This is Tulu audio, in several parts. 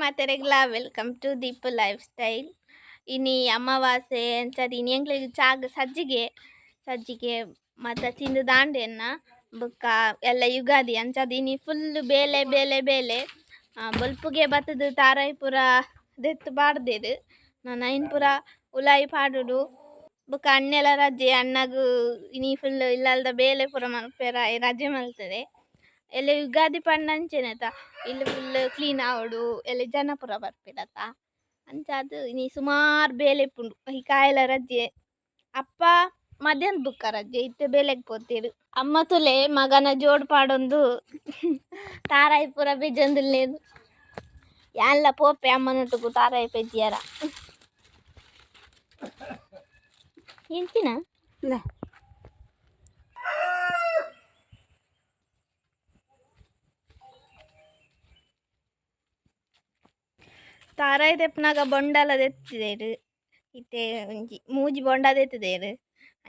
ಮಾತೆರೆಗ್ಲಾ welcome to Deepu life style. ಇನಿ ಅಮಾವಾಸ್ಯೆ ಅಂಚಾದ್ ಇನಿ ಎಂಕ್ಲೆಗ್ ಚಾಗ್ ಸಜ್ಜಿಗೆ ಸಜ್ಜಿಗೆ ಮಾತ ತಿಂದು ದಾಂಡೆನ್ನ ಬೊಕ್ಕ ಎಲ್ಲ ಯುಗಾದಿ ಅಂಚಾದ್ ಇನಿ ಫುಲ್ ಬೇಲೆ ಬೇಲೆ ಬೇಲೆ ಬೊಲ್ಪುಗೆ ಬತ್ತುದು ತಾರಾಯಿ ಪೂರ ದೆತ್ತ್ ಪಾಡ್ದೆರ್ ನನ ಐನ್ ಪೂರ ಉಲಾಯಿ ಪಾಡೊಡು ಬೊಕ್ಕ ಅಣ್ಣೆಲ ರಜೆ ಅಣ್ಣಗ್ ಇನಿ ಫುಲ್ ಇಲ್ಲಲ್ದ ಬೇಲೆ ಪೂರ ಮನ್ಪೆರ ರಜೆ ಮಲ್ತುದೆ. ಎಲ್ಲ ಯುಗಾದಿ ಪಂಡ ಅಂಚೆನೆತ ಇಲ್ಲ್ ಫುಲ್ ಕ್ಲೀನ್ ಆವೊಡು ಎಲ್ಲೆ ಜನ ಪೂರ ಬರ್ಪೆರತ ಅಂಚಾದ್ ಇನಿ ಸುಮಾರ್ ಬೇಲೆ ಇಪ್ಪುಂಡು ಈ ಕಾಯೆಲ ರಜೆ ಅಪ್ಪ ಮಧ್ಯಾಹ್ನ ಬುಕ್ಕ ರಜೆ ಇತ್ತೆ ಬೇಲೆಗ್ ಪೋತೆರ್ ಅಮ್ಮ ತುಲೆ ಮಗನ ಜೋಡು ಪಾಡೊಂದು ತಾರಾಯಿ ಪೂರ ಪೆಜೊಂದುಲ್ಲೆರ್ ಯಾನ್ಲ ಪೋಪೆ ಅಮ್ಮನೊಟ್ಟುಗು ತಾರಾಯಿ ಪೆಜ್ಜಿಯರ ಎಂಚಿನ ತಾರಾಯಿ ದೆಪ್ಪುನಗ ಬೊಂಡಲ ದೆತ್ತಿದೆರ್ ಇತ್ತೆ ಒಂಜಿ ಮೂಜಿ ಬೊಂಡ ದೆತ್ತಿದೆರ್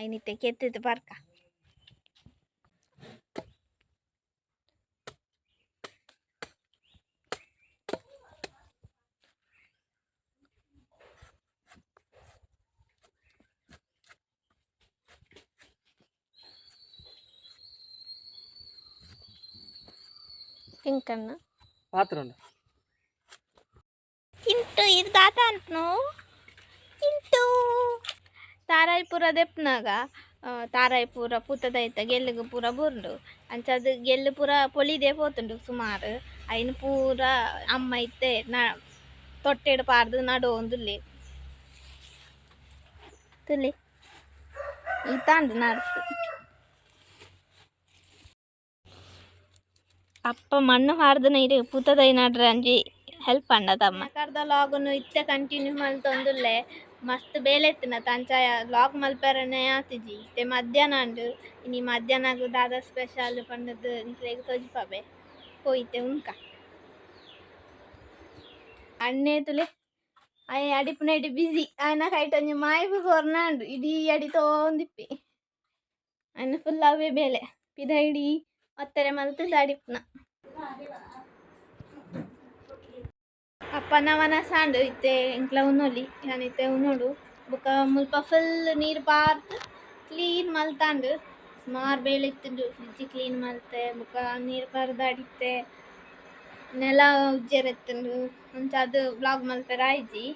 ಐನ್ ಇತ್ತೆ ಕೆತ್ತುದು ಪರ್ಕ. ಪಿಂಕಣ್ಣ ಪಾತ್ರ ಉಂಡು. ಚಿಂಟು ಇದು ದಾತ ಅನ್ಪುನು ಚಿಂಟು ತಾರಾಯಿ ಪೂರ ದೆಪ್ಪುನಗ ತಾರಾಯಿ ಪೂರ ಪೂತ ದೈತ ಗೆಲ್ಲುಗು ಪೂರ ಬೂರ್ಂಡು ಅಂಚಾದ್ ಗೆಲ್ಲು ಪೂರ ಪೊಲಿದೆ ಪೋತುಂಡು ಸುಮಾರು ಐನ್ ಪೂರ ಅಮ್ಮ ಇತ್ತೆ ನ ತೊಟ್ಟೆಡ್ ಪಾಡ್ದ್ ನಡೋಂದುಲ್ಲೆರ್ ತೂಲೆ ಈತಾಂಡ್ ನಡ್ತ್. ಅಪ್ಪ ಮಣ್ಣು ಪಾಡ್ದನ ಇರೆ ಪೂತ ದೈ ನಡ್ರೆ ಒಂಜಿ ಹೆಲ್ಪ್ ಆಂಡತ ಅಮ್ಮ. ಕರ್ದ ಲಾಗುನು ಇತ್ತೆ ಕಂಟಿನ್ಯೂ ಮಲ್ತೊಂದುಲ್ಲೆ ಮಸ್ತ್ ಬೇಲೆ ಇತ್ತಿನತ ಅಂಚ ಲಾಗ್ ಮಲ್ಪೆರೆನೆ ಆತಿಜಿ ಇತ್ತೆ ಮಧ್ಯಾಹ್ನ ಆಂಡ್ ಇನಿ ಮಧ್ಯಾಹ್ನಗ್ ದಾದ ಸ್ಪೆಷಲ್ ಪಂಡುದು ನಿಕ್ಲೆಗ್ ತೋಜಿಪಾವೆ ಪೋಯಿತೆ ಉನ್ಕ. ಅಣ್ಣೆ ತೂಲೆ ಆಯೆ ಅಡಿಪುನೈಟ್ ಬಿಸಿ ಆಯನ ಕೈಟ್ ಒಂಜಿ ಮಾಯಿಪು ಕೊರ್ನಾಂಡ್ ಇಡೀ ಅಡಿತೋಂದಿಪ್ಪಿ ಆಯನ ಫುಲ್ ಅವೇ ಬೇಲೆ ಪಿದಯಿಡೀ ಒತ್ತರೆ ಮಲ್ತುದು ಅಡಿಪುನ. ಅಪ್ಪನ ವನಸ್ ಆಂಡ್ ಇತ್ತೆ ಎಂಕ್ಲ ಉನ್ನೊಲಿ ಯಾನ್ ಇತ್ತೆ ಉನೊಡು ಬೊಕ ಮುಲ್ಪ ಫುಲ್ ನೀರ್ ಪಾರ್ದ್ ಕ್ಲೀನ್ ಮಲ್ತಾಂಡ್ ಸುಮಾರ್ ಬೇಲೆ ಇತ್ತುಂಡು ಫ್ರಿಡ್ಜ್ ಕ್ಲೀನ್ ಮಲ್ತೆ ಬೊಕ ನೀರ್ ಪಾರ್ದ್ ಅಡಿತೆ ನೆಲ ಉಜ್ಜೆರೆ ಇತ್ತುಂಡು ಅಂಚಾದ್ ವ್ಲಾಗ್ ಮಲ್ಪೆರೆ ಆಯಿಜಿ.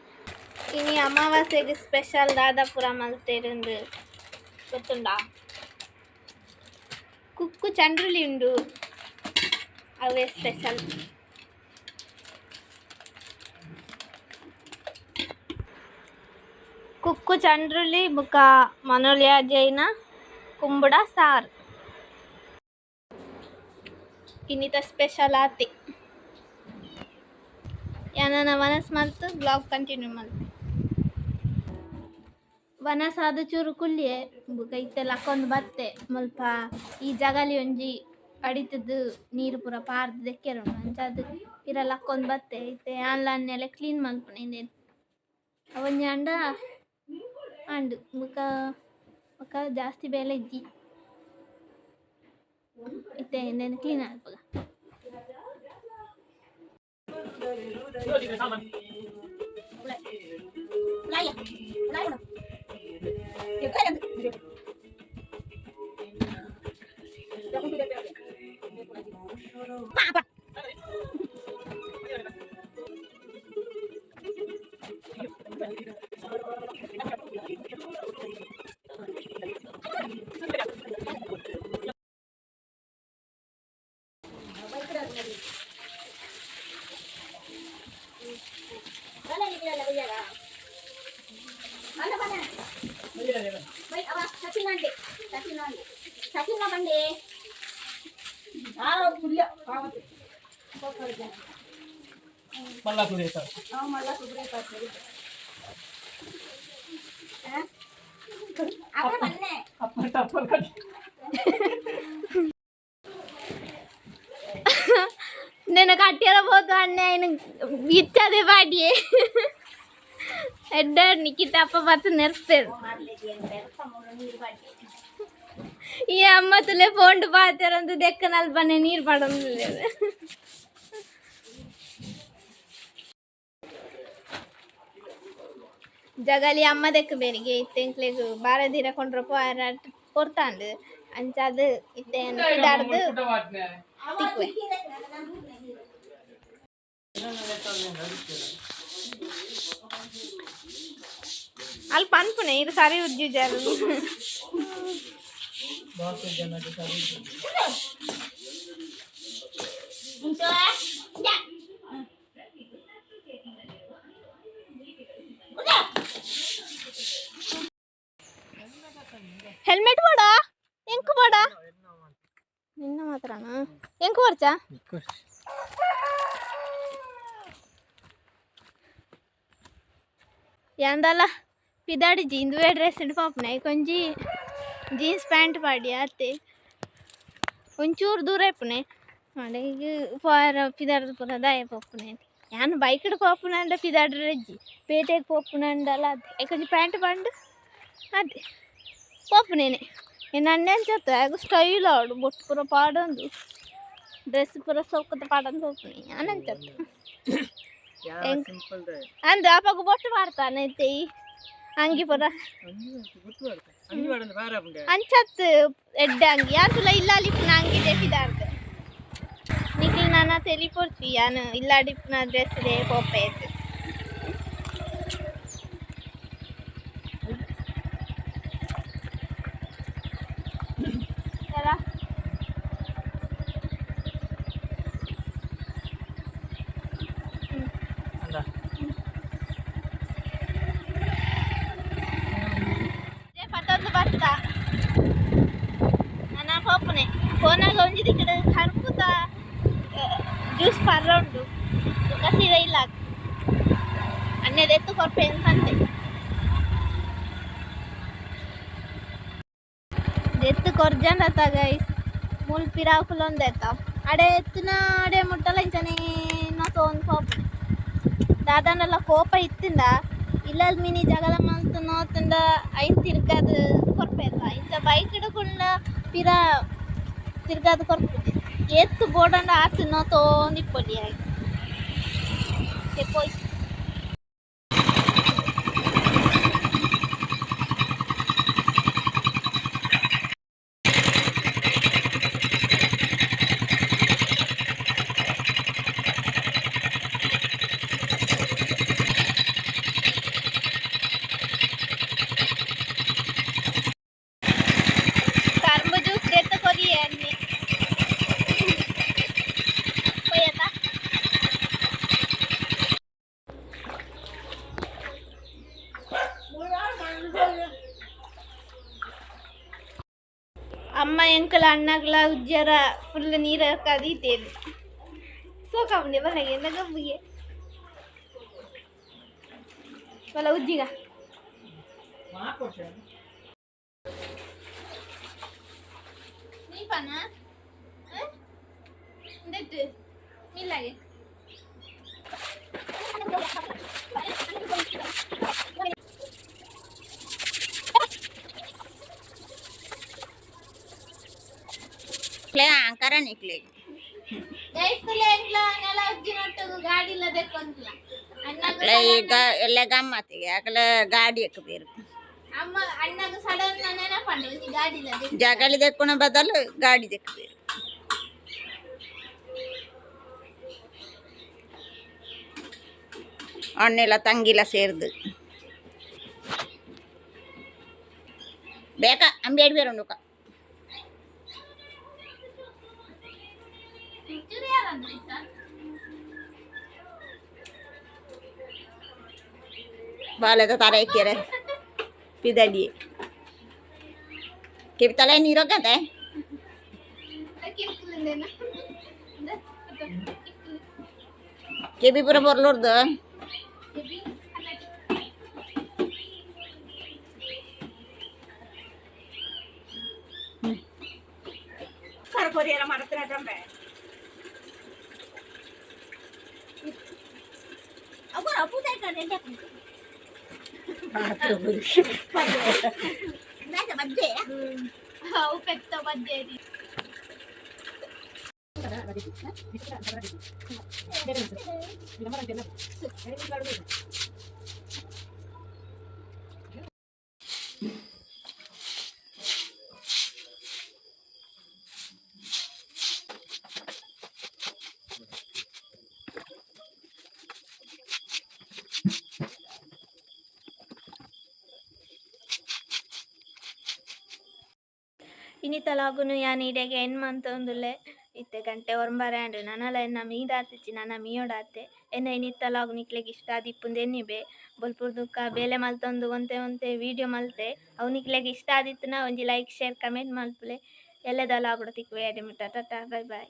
ಇನಿ ಅಮಾವಾಸ್ಯೆಗ್ ಸ್ಪೆಷಲ್ ದಾದ ಪೂರ ಮಲ್ತೆರ್ ಗೊತ್ತುಂಡಾ ಕುಕ್ಕು ಚಂಡ್ರುಲಿ ಉಂಡು ಅವೇ ಸ್ಪೆಷಲ್. ಕುಕ್ಕು ಚಂಡ್ರುಲಿ ಬೊಕ ಮನೋಲಿಯಾ ಜೈನ ಕುಂಬುಡ ಸಾರ್ ಇನಿತ ಸ್ಪೆಷಲ್ ಆತೆ. ಯಾನ್ ವನಸ್ ಮಲ್ತ್ ವ್ಲಾಗ್ ಕಂಟಿನ್ಯೂ ಮಲ್ಪೆ. ವನಸ್ ಆದ್ ಚೂರು ಕುಲ್ಲಿಯೆ ಬೊಕ ಇತ್ತೆ ಲಕ್ಕೊಂದು ಬತ್ತೆ ಮುಲ್ಪ ಈ ಜಗಲಿ ಒಂಜಿ ಅಡಿತುದು ನೀರ್ ಪೂರ ಪಾರ್ದ್ ದೆಕ್ಕೆರೆ ಉಂಡು ಅಂಚಾದ್ ಪಿರ ಲಕ್ಕೊಂದು ಬತ್ತೆ ಇತ್ತೆ ಯಾನ್ಲ ಅಣ್ಣೆಲ ಕ್ಲೀನ್ ಮಲ್ಪುನೆ ಇಂದೆನ್ ಅವೊಂಜಿ ಆಂಡ ಆಂಡ್ ಬೊಕ ಬೊಕ ಜಾಸ್ತಿ ಬೇಲೆ ಇಜ್ಜಿ ಇತ್ತೆ ಇಂದೆನ್ ಕ್ಲೀನ್ ಮನ್ಪುಗ. ಮಲ್ಲ ಸುರೇಶ. ಅಪ್ಪ ಟಪ್ಪಲ್ ಕಟ್ಟಿ ನೆನ ಕಟ್ಟಿಯರ ಪೋತು ಅಣ್ಣೆ ಐನ್ ಇಚ್ಚದೆ ಪಾಡಿಯೆ ಎಡ್ಡೆ ನಿಖಿತ ಅಪ್ಪ ಬತ್ತು ನೆರ್ಪೆರ್ ಈ ಅಮ್ಮ ತುಲೆ ಫೋನ್ಡ್ ಪಾತೆರಂದು ದೆಕ್ಕನಲ್ಪನೆ ನೀರ್ ಪಾಡೊಂದುಲ್ಲೆರ್. ಜಗಲಿ ಅಮ್ಮ ದೆಕ್ಕ ಬೇರಿಗೆ ಇತ್ತೆ ಎಂಕ್ಲೆಗ್ ಬಾರದಿರ ಕೊಂಡ್ರ ಪೋಯರ ಪೊರ್ತಾಂಡ್ ಅಂಚಾದ್ ಇತ್ತೆ ಪಿದಾಡ್ದ್ ತಿಕ್ಕುವೆ. ಅಲ್ಪ ಅನ್ಪುನೆ ಇದು ಸರಿ ಉಜ್ಜುಜಾರು. ಹೆಲ್ಮೆಟ್ ಬೋಡ ಎಂಕು ಬೋಡ ನಿನ್ನ ಮಾತ್ರನಾ? ಎಂಕು ಬರ್ಚಾ? ಯಾಂದಲ ಪಿದಾಡಿಜಿ ಇಂದುವೆ ಡ್ರೆಸ್ ಪಾಪುನ ಕೊಂಜಿ ಜೀನ್ಸ್ ಪ್ಯಾಂಟ್ ಪಾಡಿ ಅತ್ತೆ ಒಂಚೂರು ದೂರ ಇಪ್ಪುನೆ ಈಗ ಪೋಯರ ಪಿದಾಡ್ದು ಪೂರ ದಾಯ ಪೋಪುನೆ. ಯಾನ್ ಬೈಕ್ಡ್ ಪೋಪುನಂಡ ಪಿದಾಡ್ರಜ್ಜಿ, ಪೇಟೆಗೆ ಪೋಪುನಂಡಲ ಅದೇ ಕೊಂಚ ಪ್ಯಾಂಟ್ ಪಂಡು ಅದೇ ಪೋಪುನೇನೆ. ಅಣ್ಣೆ ಅಂಚತ್ತು ಆಗ ಸ್ಟೈಲ್ ಆವಡು, ಬೊಟ್ಟು ಪೂರ ಪಾಡೊಂದು, ಡ್ರೆಸ್ ಪೂರ ಸೌಕದ ಪಾಡೊಂದು ಪೋಪುನೆ. ಯಾನ್ ಅಂಚತ್ತು ಅಂದ್ ಅಪಗ ಬೊಟ್ಟು ಪಾಡ್ತಾನೆ ಇತ್ತೆ ಈ ಅಂಗಿ ಪೂರ ಅಂಚತ್ ಎಡ್ಡೆ ಅಂಗಿ ಯಾನ್ಸುಲ ಇಲ್ಲಾಲಿಪ್ಪುನ ಅಂಗಿ ಪಿದಾಡ್ದು. ನಿಕ್ಲ್ ನನ ತೆಲಿಪೊಡ್ಚಿ, ಯಾನ್ ಇಲ್ಲಾಡಿಪ್ಪುನ ಡ್ರೆಸ್ they ಪೋಪೆ. ಪತ್ತೊಂದು ಬತ್ತ ನನ್ನ ಪೋಪುನೆ. ಫೋನಾಗ ಒಂಜಿ ದಿಕ್ಕಡ್ ಕರ್ಪುದ ಜ್ಯೂಸ್ ಪರ್ರ ಉಂಡು ಬೊಕ ಸೀದಾ ಇಲ್ಲ ಅನ್ನೆದೆತ್ತು ಕೊರ್ಪೆ ಪಂತೆ. ದೆತ್ತು ಕೊರ್ಜಂಡತ ಗೈಸ್, ಮೂಲು ಪಿರಾವು ಕುಲೊಂದೆತ್ತ ಅಡೆ ಎತ್ತುನ ಅಡೆ ಮುಟ್ಟಲ ಇಂಚನೆ ತೋಂದು ಪೋಪುನೆ. ದಾದಾಂಡಲ ಕೋಪ ಇತ್ತಿಂದ ಇಲ್ಲಲ್ ಮಿನಿ ಜಗಳ ಮಲ್ತ್ ನೋತುಂಡ ಐನ್ ತಿರ್ಗಾದ್ ಕೊರ್ಪೆತ. ಇಂಚ ಬೈಕ್ ಕುಂಡ ಪಿರ ತಿರ್ಗಾದ್ ಕೊರ್ಪುಜಿ. ಏತ್ ಬೋಡಂಡ ಆತ್ ನೋತೊಂದಿಪ್ಪೊಲಿ ಆಯೆ ಪೋಯ್. ಕರ್ಬು ಜ್ಯೂಸ್ ದೆತ್ತ ಕೊರಿಯೆ ಅನ್ನಿ ಪೋಯತ. ಅಮ್ಮ ಎಂಕಲ ಅಣ್ಣಗ್ಲ ಉಜ್ಜರ ಫುಲ್ ನೀರು ಕದೀತೇವೆ. ಸೋಕಾಪುಂಡೆ ಬಲಗೆ ಎಂದ ಗಬ್ಬುಗೆ ಬಲ ಉಜ್ಜಿಗ. ನೀಪನ ಇಂದೆಟ್ಟು ಮಿಲ್ಲಾಗೆ. ಅಹಂಕಾರ ನಿಕ್ಲೆ. ಗೈಸ್ತಲೆ ಎಂಕ್ಲ ನೆಲ ಉಜ್ಜಿನೊಟ್ಟುಗು ಗಾಡಿಲ ದೆಕ್ಕೊಂದ್ಲ ಅಣ್ಣಗ್. ಅಕ್ಲೆ ಈಗ ಎಲ್ಲ ಗಮ್ಮತ್ತಿಗೆ ಅಕ್ಲೆ ಗಾಡಿ ಎಕ್ಕಬೇರು. ಅಮ್ಮ ಅಣ್ಣಗ್ ಸಡನ್ ನೆನಪಂಡು ಒಂಜಿ ಗಾಡಿಲ ದೆಕ್ಕು. ಜಗಲಿ ದೆಕ್ಕುನ ಬದಲು ಗಾಡಿ ದೆಕ್ಕಬೇರು. ಅಣ್ಣೆಲ್ಲ ತಂಗಿಲ ಸೇರ್ದು ಬೇಕಾ ಅಂಬೇಡ್ ಬೇರೆ ಉಂಡುಕ. ಚೂರು ಯಾರಂದ್ರೆ ಇಷ್ಟ? ಬಾಲೆದ ತರ ಎಕ್ಕಿರೆ ಪಿದಡಿ ಕೆಪಿ ತಲೆ ನೀರೋಗಂತೆ. ಕಿರ್ಕುಲಿಂದೇನ? ಕೆಬಿ ಪೂರ ಬೊರ್ಲುರ್ದು. ಕೆಬಿ ಕನ್ನಡಿ. ಅವು ಪೆತ್ತ ಬಜ್ಜೇರಿ. ಇನಿತ ಲಾಗುನು ಯಾನ್ ಇಡೆಗ್ ಎಂಡ್ ಮಂತೊಂದುಲ್ಲೆ. ಇತ್ತೆ ಗಂಟೆ 9 ಆಂಡ್. ನನಲ ಎನ್ನ ಮೀದಾತಿಜಿ, ನನ ಮೀಯೊಡಾತೆ. ಎನ್ನ ಇನಿತ ಲಾಗ್ ನಿಕ್ಲೆಗ್ ಇಷ್ಟ ಆದಿಪ್ಪುಂದು ಎನ್ನಿಬೆ. ಬೊಲ್ಪುರ್ದುಕ ಬೇಲೆ ಮಲ್ತೊಂದು ಒಂತೆ ಒಂತೆ ವೀಡಿಯೋ ಮಲ್ತೆ. ಅವು ನಿಕ್ಲೆಗ್ ಇಷ್ಟ ಆದಿತ್ತುನ ಒಂಜಿ ಲೈಕ್ ಶೇರ್ ಕಮೆಂಟ್ ಮಲ್ಪುಲೆ. ಎಲ್ಲೆದ ಲಾಗುಡು ತಿಕ್ಕುವೆ. ಅಡೆ ಮುಟ್ಟ ಟಾಟಾ ಬೈ ಬೈ.